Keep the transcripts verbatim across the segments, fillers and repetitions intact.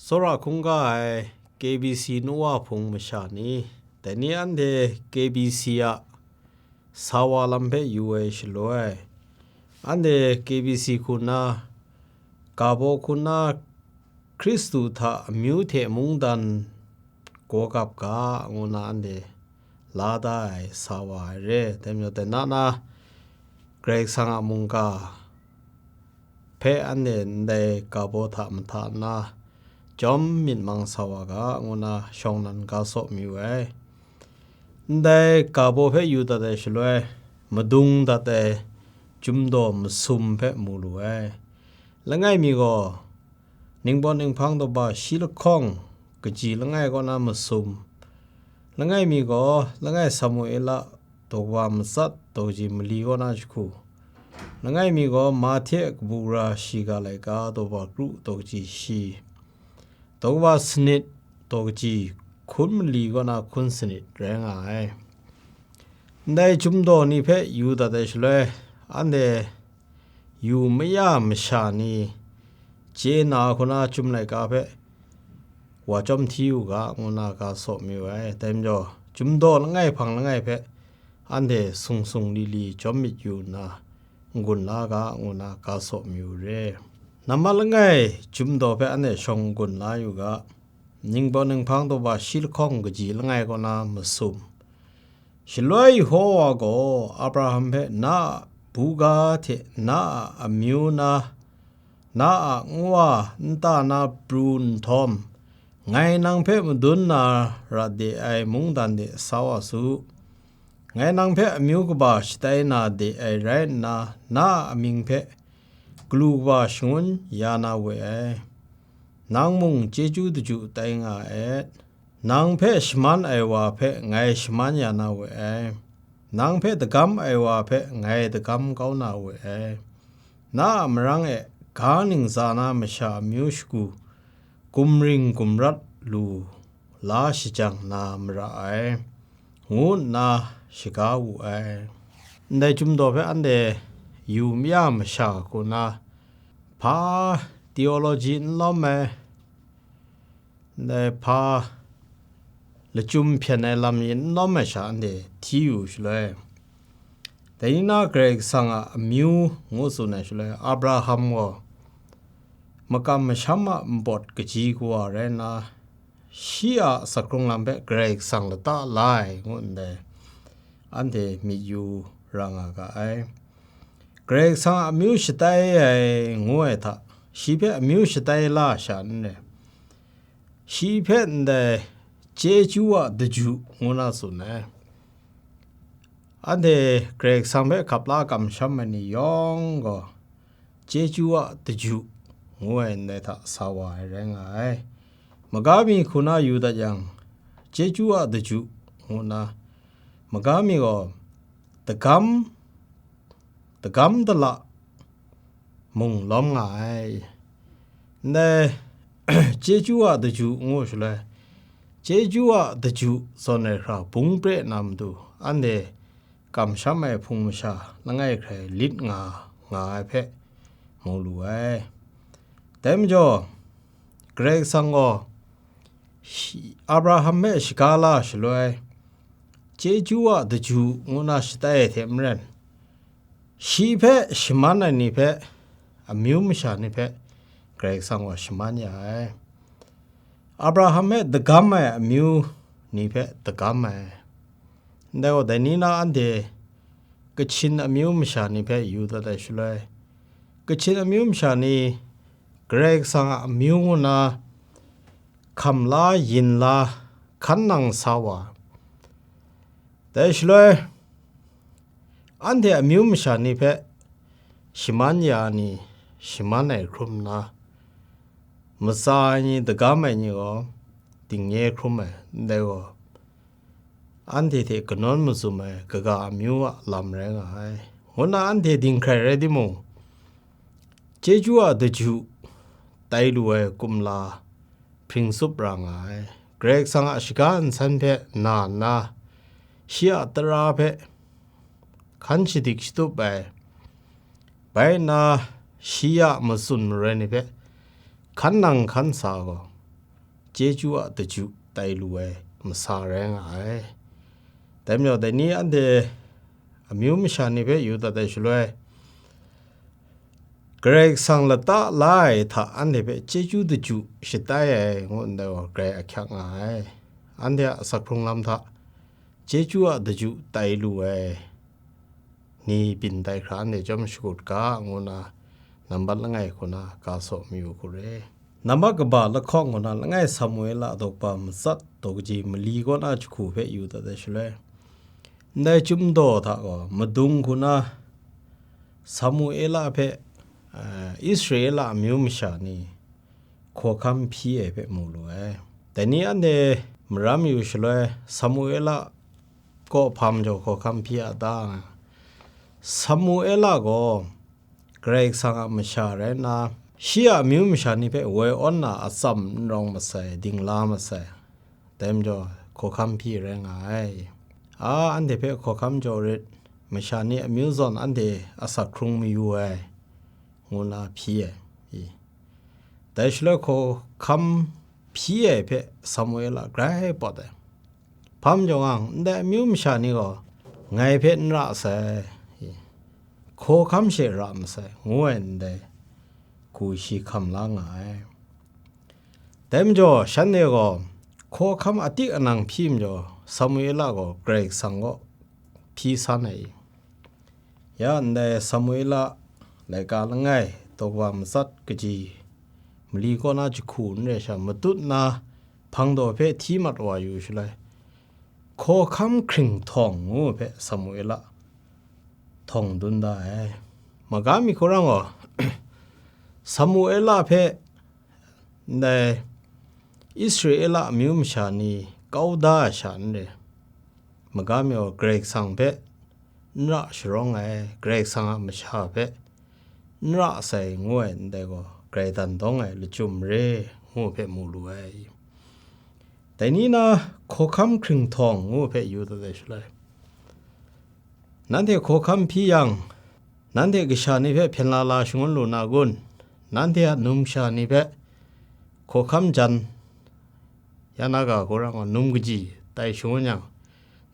Tsawra hkungga ai K B C nu wa hpung masha ni, dai ni anhte K B C a sa wa lam hpe yu ai shaloi, anhte K B C hku na, ga baw hku na, Hkristu hta amyu hte mungdan gaw gap ga, ngu na anhte la da ai sa wa ai re. Dai majaw, dai na na Karai Kasang a mungga hpe anhte ndai ga baw hta mahta nna jawm myit mang sa wa ga, ngu na shawng nnan ga saw mayu ai. Ndai ga baw hpe yu dat ai shaloi, madung dat ai chyumdaw masum hpe mu lu ai. Langai mi gaw, Ningbaw ninghpang daw ba shi lahkawng kaji langai kaw na masum, langai mi gaw langai Samuela daw ba matsat daw kaji mali kaw na jahku, langai mi gaw Mahte kabu gara shiga laika daw ba kru daw kaji shi, daw ba sanit daw kaji hkun mali kaw na hkun sanit rai nga ai. Ndai chyumdaw ni hpe yu dat ai shaloi, anhte yu maya masha ni chye na hku na chyum laika hpe wa chyawm hti u ga, ngu na ga saw mayu ai. Dai majaw, chyumdaw langai hpang langai hpe anhte sung sung li li chyawm myit yu nna, n-gun la ga, ngu na ga saw mayu re. Nambat langai chyumdaw hpe anhte shawng n-gun la yu ga, Ningbaw ninghpang daw ba shi lahkawng kaji langai kaw na masum. Shaloi Yehova gaw Abraham hpe, na a buga hte na a amyu na, na a nwa nta na pru nhtawm, ngai nang hpe madun na ra de ai mungdan de sa wa su. Ngai nang hpe amyu kaba shatai na de ai rai nna, na a amying hpe galu kaba shangun ya na we ai. Nang mung chyeju daju tai nga et. Nang hpe shaman ai wa hpe ngai shaman ya na we ai. Nang hpe dagam ai wa hpe ngai dagam kau na we ai. Na a marang e ga ningza na masha amyu shagu gumring gumrat lu la shajang na mara ai, ngu nna shaga wu ai. Ndai chyumdaw hpe anhte yu maya masha hku na, hpa theology n lawm ai, ndai hpa lachyum hpyen ai lam yin n lawm ai sha anhte hti yu shaloi, dai ni na Karai Kasang a amyu ngu tsun ai shaloi, Abraham gaw makam masham a npawt kaji kawa rai nna, shi a sakrung lam hpe Karai Kasang lata la ai, ngu ndai, anhte myit yu ra nga ga ai. Karai Kasang a amyu shatai ai ngu ai hta, shi hpe amyu shatai la sha n rai. Shi hpe ndai chyeju a daju ngu na tsun ai. Anhte Karai Kasang hpe hkap la kamsham ai ni yawng gaw, chyeju a daju ngu ai ndai hta sa wa ai rai nga ai. Maga mi hku na yu dat yang, chyeju a daju ngu na, maga mi gaw dagam, dagam dala mung lawm nga ai. Ndai chyeju a daju ngu shaloi, chyeju a daju zawn ai hkra bung pre na matu, anhte kamsham ai hpung masha langai hkrai lit nga, nga ai hpe mu lu ai. Dai majaw, Karai Kasang gaw shi-, Abraham hpe shaga la shaloi, chyeju a daju ngu na shatai ai hte maren, shi hpe shaman ai ni hpe, amyu masha ni hpe, Karai Kasang gaw shaman ya ai. Abraham hpe dagam ai amyu ni hpe dagam ai. Ndai gaw, dai ni na anhte Kachin amyu masha ni hpe yu dat ai shaloi, Kachin amyu masha ni Karai Kasang a amyu ngu na hkam la, yin la, hkan nang sa wa. Dai shaloi, anhte amyu masha ni hpe shaman ya ai ni, shaman ai hkrum nna, matsa ai ni, dagam ai ni gaw dingnye hkrum ai, ndai gaw, anhte hte kanawn mazum ai kaga amyu a lam rai nga ai, ngu nna anhte dinghkrai rai timung, chyeju a daju tai lu ai kumla hpring tsup ra nga ai. Karai Kasang a shaga nsan hpe na nna, shi a tara hpe hkan shadik shatup ai, bai nna shi a matsun maroi ni hpe hkan nang hkan sa gaw, chyeju a daju tai lu ai masa rai nga ai. Dai majaw, dai ni anhte amyu masha ni hpe yu dat ai shaloi, Karai Kasang lata la ai hta anhte hpe chyeju daju shatai ai ngu ndai gaw grai ahkyak nga ai. Anhte a asak hkrung lam hta chyeju a daju tai lu ai ni byin tai hkra anhte chyawm shakut ga, ngu na nambat langai hku na ga saw mayu hku re. Nambat kaba lahkawng ngu na langai Samuela daw kaba matsat daw kaji mali kaw na jahku hpe yu dat ai shaloi, ndai chyum daw hta gaw madung hku na Samuela hpe, eh, Israela amyu masha ni hkawhkam hpyi ai hpe mu lu ai. Dai ni anhte maram yu shaloi, Samuela kaw hpa majaw hkawhkam hpyi a ta? Samuela gaw Karai Kasang a masha rai nna, shi a amyu masha ni hpe woi awn na atsam n rawng masai, dingla masai, dai majaw hkawhkam hpyi rai nga ai. A, anhte hpe hkawhkam jaw rit, masha ni amyu zawn anhte asak hkrung mayu ai, ngu na hpyi ai. I. Dai shaloi hkawhkam hpyi ai hpe Samuela grai pawt ai. Hpa majaw nga, ndai amyu masha ni gaw ngai hpe n ra sai, hkawhkam she ra masai, ngu ai ndai hku shi hkam la nga ai. Dai majaw, shanhte gaw hkawhkam atik anang hpyi majaw, Samuela gaw Karai Kasang kaw hpyi san ai. Ya ndai Samuela laika langai, daw kaba matsat kaji mali kaw na jahku n rai sha, matut na hpang daw hpe hti mat wa yu shaloi, hkawhkam hkring htawng ngu hpe Samuela htawng dun da ai. Maga mi hku rang gaw, Samuela hpe ndai Israela amyu masha ni kau da ai sha n re, maga mi gaw Karai Kasang hpe n ra sharawng ai, Karai Kasang a masha hpe n ra sai ngu ai ndai gaw, grai dan dawng ai lachyum re ngu hpe mu lu ai. Dai ni na hkawhkam hkring htawng ngu hpe yu dat ai shaloi, nanhte hkawhkam hpyi yang, nanhte kasha ni hpe hpyen la la shangun lu na kun? Nanhte a numsha ni hpe hkawhkam jan, ya na ga hku rang gaw, num kaji tai shangun yang,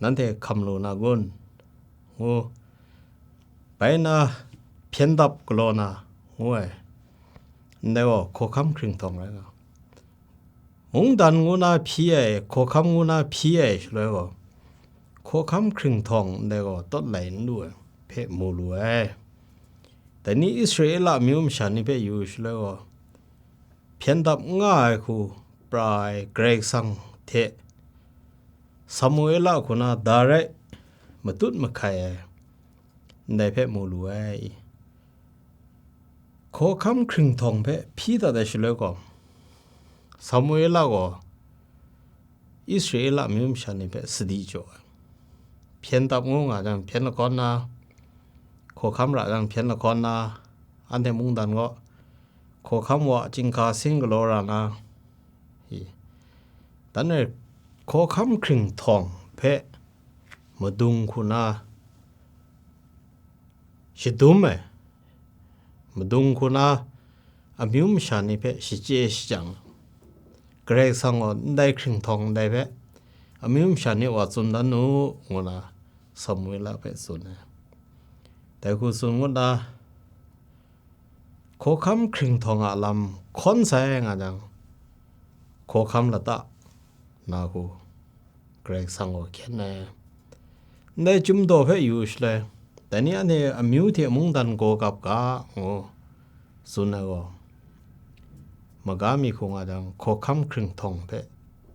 nanhte hkam lu na kun? Ngu, bai na hpyen dap galaw na, ngu ai. Ndai gaw hkawhkam hkring htawng rai nga. Mungdan ngu na hpyi ai, hkawhkam ngu na hpyi ai shaloi gaw, hkawhkam hkring htawng ndai gaw tawt lai n lu ai hpe mu lu ai. Dai ni Israela amyu masha ni hpe yu shaloi gaw, hpyen dap n nga ai hku pra ai Karai Kasang hte Samuela hku na da rai matut mahkai ai, ndai hpe mu lu ai. Hkawhkam hkring htawng hpe hpyi dat ai shaloi gaw, Samuela gaw Israela amyu masha ni hpe sadi jaw ai. Hpyen dap ngu nga jang, hpyen lahkawn na, hkawhkam ra jang, hpyen lahkawn na, anhte mungdan gaw hkawhkam wa chyinghka sing galaw ra na, i, dan e hkawhkam hkring htawng hpe madung hku na shadum ai, madung hku na amyu masha ni hpe shachye shajang, Karai Kasang gaw ndai hkring htawng ndai hpe amyu masha ni wa tsun dan u, ngu na Samuela hpe tsun ai. Dai hku tsun ngut na, hkawhkam hkring htawng a lam hkawn sai nga jang, hkawhkam lata na hku Karai Kasang gaw hkyen ai. Ndai chyum daw hpe yu shaloi, dai ni anhte amyu hte mungdan gaw gap ga, ngu tsun ai gaw, maga mi hku nga jang, hkawhkam hkring htawng hpe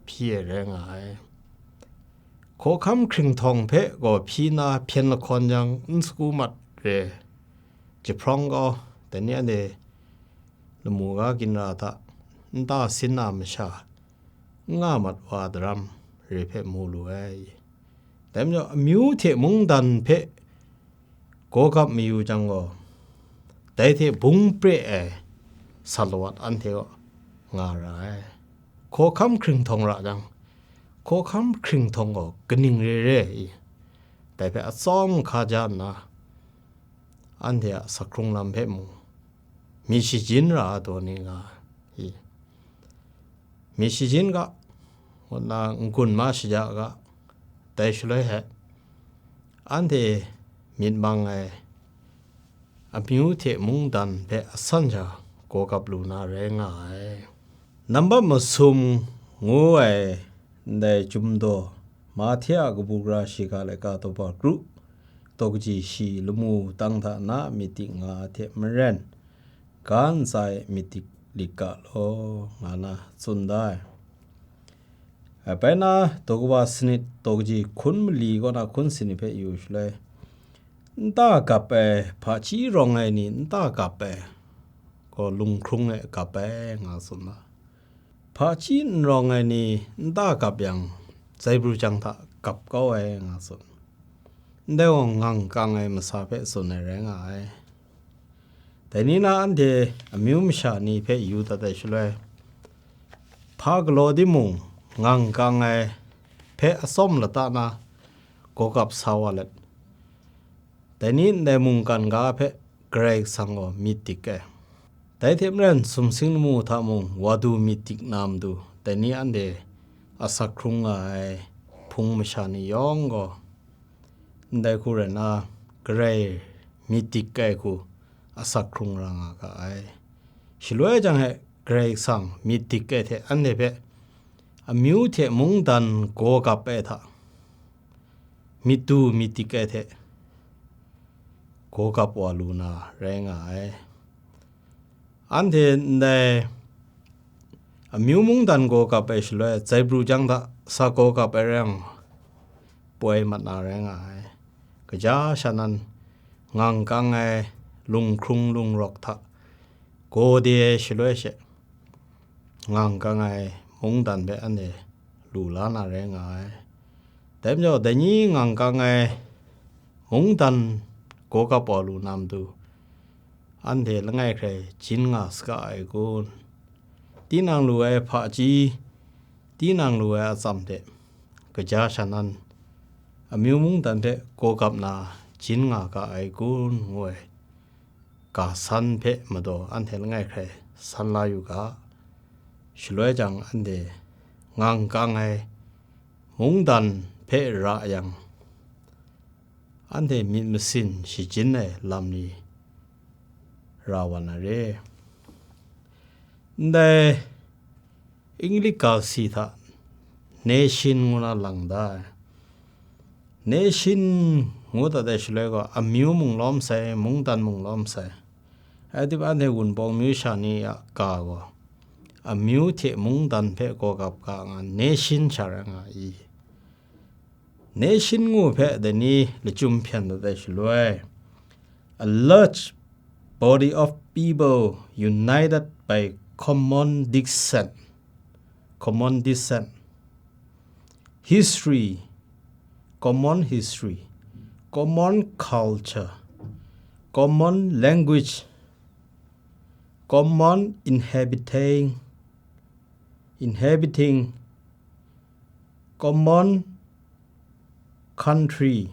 hpyi ai rai nga ai. Hkawhkam hkring htawng hpe gaw hpyi na hpyen lahkawn jang, n sagu mat re, jahprawng kau, dai ni anhte lamu ga ginra hta nta sin na masha n nga mat wa daram re hpe mu lu ai. Dai majaw, amyu hte mungdan hpe gaw gap mayu jang gaw, dai hte bung pre ai sa lawat anhte kaw nga ra ai. Hkawhkam hkring htawng ra jang, hkawhkam hkring htawng gaw kaning re re i, dai hpe atsawm hka ja nna, anhte a asak hkrung lam hpe mung, myit shajin ra ai daw ni nga i, myit shajin ga, ngut na n-gun ma shaja ga, dai shaloi he, anhte myit mang ai amyu hte mungdan hpe asan sha gawgap lu na rai nga ai. Nambat masum ngu ai ndai Chyum Daw, Mahte a kabu gara shiga laika daw ba kru, daw kaji shi lamu tang hta na a myit dik nga hte maren, ga ntsa e myit dik lit ga law, nga na tsun da ai. Bai na, daw kaba sanit, daw kaji hkun mali kaw na hkun sanit hpe yu shaloi, nta gap ai, hpaji rawng ai ni nta gap ai, gaw lunghkrung e gap ai, nga tsun da. Hpaji n rawng ai ni nta gap yang, zaibru jang hta gap kau ai, nga tsun. Ndai gaw ngang kang ai masa hpe tsun ai rai nga ai. Dai ni na anhte amyu masha ni hpe yu dat ai shaloi, hpa galaw timung, ngang kang ai hpe atsawm lata na gawgap sa wa let, dai ni ndai mungkan ga hpe Karai Kasang gaw myit dik ai. Dai hte maren, sumsing lamu hta mung wa du myit dik na matu, dai ni anhte asak hkrung nga ai hpung masha ni yawng gaw, ndai hku rai nna, Karai myit dik ai hku asak hkrung ra nga ga ai. Shaloi jang he Karai Kasang myit dik ai hte anhte hpe amyu hte mungdan gaw gap ai hta, myit du myit dik ai hte gaw gap wa lu na rai nga ai. Anhte ndai amyu mungdan gaw gap ai shaloi, zaibru jang hta sa gaw gap ai rai yang, poi mat na rai nga ai. Kaja sha nan ngang kang ai lunghkrung lungrawk hta gaw de ai shaloi she, ngang kang ai mungdan hpe anhte lu la na rai nga ai. Dai majaw, dai ni ngang kang ai mungdan gaw gap wa lu na matu, anhte langai hkrai jin nga saga ai kun? Tinang lu ai hpaji, tinang lu ai atsam hte kaja sha nan amyu mungdan hpe gaw gap na jin nga ga ai kun, ngu ai ga san hpe madaw anhte langai hkrai san la yu ga. Shaloi jang, anhte ngang kang ai mungdan hpe ra yang, anhte myit masin shajin ai lam ni ra wa na re. Ndai English ga si hta nation ngu na lang da ai. Nation ngu dat ai shaloi gaw, amyu mung lawm sai, mungdan mung lawm sai. Rai timung, anhte Wunpawng myu sha ni a ga gaw, amyu hte mungdan hpe gaw gap ga nga, nation sha rai nga i. Nation ngu hpe dai ni lachyum hpyen dat ai shaloi, a large body of people united by common descent, common descent, history, common history, common culture, common language, common inhabiting, inhabiting, common country,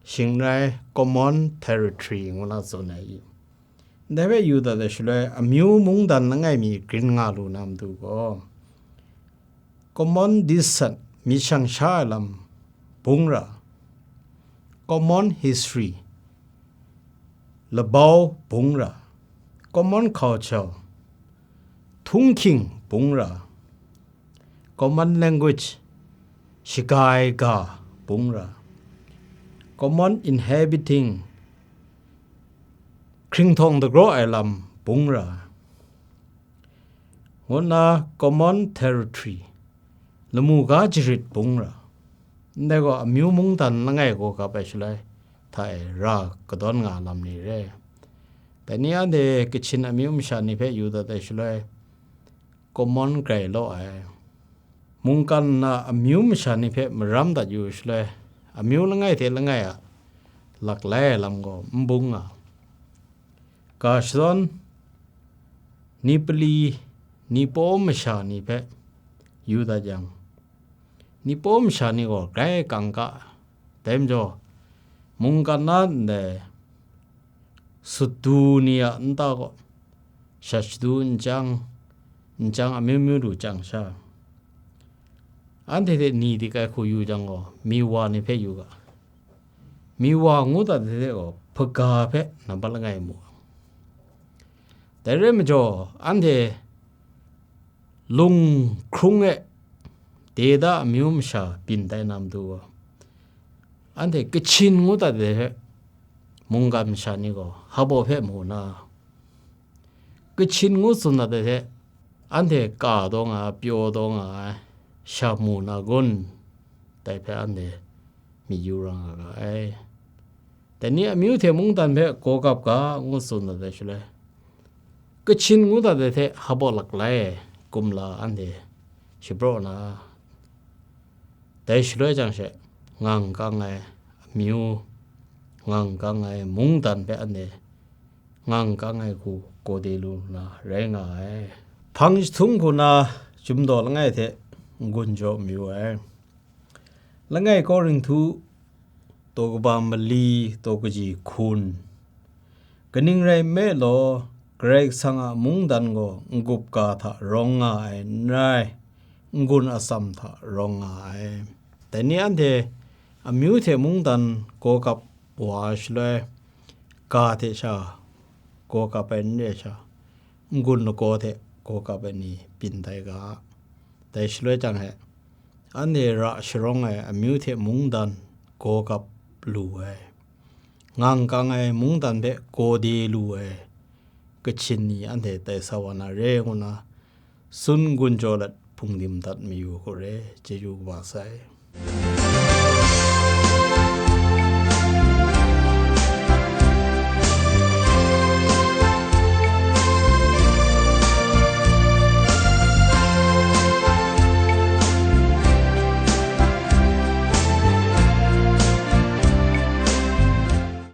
shing rai common territory ngu na tsun ai i. Ndai hpe yu dat ai shaloi, amyu mungdan langai mi grin nga lu na matu gaw, common descent, myit shang sha ai lam bung ra, common history, labau bung ra, common culture, htunghking bung ra, common language, shaga ai ga bung ra, common inhabiting, hkringhtawng dagraw ai lam bung ra, ngu nna common territory, lamu ga jarit bung ra, ndai gaw amyu mungdan langai gaw gap ai shaloi hta e ra kadawn nga lam ni re. Dai ni anhte Kachin amyu masha ni hpe yu dat ai shaloi, common grai law ai. Mungkan na amyu masha ni hpe maram dat yu shaloi, amyu langai hte langai a laklai ai lam gaw n bung nga. Ga shadawn, Nepali, Nipaw masha ni hpe yu dat yang, Nipaw masha ni gaw grai kangka, dai majaw, mungkan na ndai sutdu ni a nta gaw, shat shadu n chyang, n chyang amyu myu lu chyang sha, Anhte hte ni dik ai hku yu jang gaw, Miwa ni hpe yu ga. Miwa ngu dat ai hte gaw, hpaga hpe nambat langai mu. Dai rai majaw, anhte lung hkrung e Deda amyu masha byin tai na matu gaw, anhte Kachin ngu dat ai hte mungkan masha ni gaw Habo hpe mu na, Kachin ngu tsun dat ai hte anhte ka taw nga ai, pyaw taw nga ai sha mu na gun, dai hpe anhte myit yu ra nga ga ai. Dai ni amyu hte mungdan hpe gaw gap ga ngu tsun dat ai shaloi, Kachin ngu dat ai hte Habo laklai kumla anhte shapraw na, dai shaloi jang she, ngang kang ai amyu, ngang kang ai mungdan hpe anhte ngang kang ai hku gaw de lu na rai nga ai. Hpang jahtum hku na Chyum Daw langai hte n-gun jaw mayu ai. Langai Kawrinhtu, daw kaba mali, daw kaji hkun. Kaning rai nme law, Karai Kasang a mungdan gaw n-gup ga hta rawng nga ai n rai, n-gun atsam hta rawng nga ai. Dai ni anhte amyu hte mungdan gaw gap wa ai shaloi, ga hte sha gaw gap ai n re ai sha, n-gun lagaw hte gaw gap ai ni byin tai ga. Dai shaloi jang e, anhte ra sharawng ai amyu hte mungdan gaw gap lu ai, ngang kang ai mungdan hpe gaw de lu ai Kachin ni anhte tai sa wa na re ngu na, tsun gun jaw let hpungdim dat mayu hku re, chyeju kaba sai.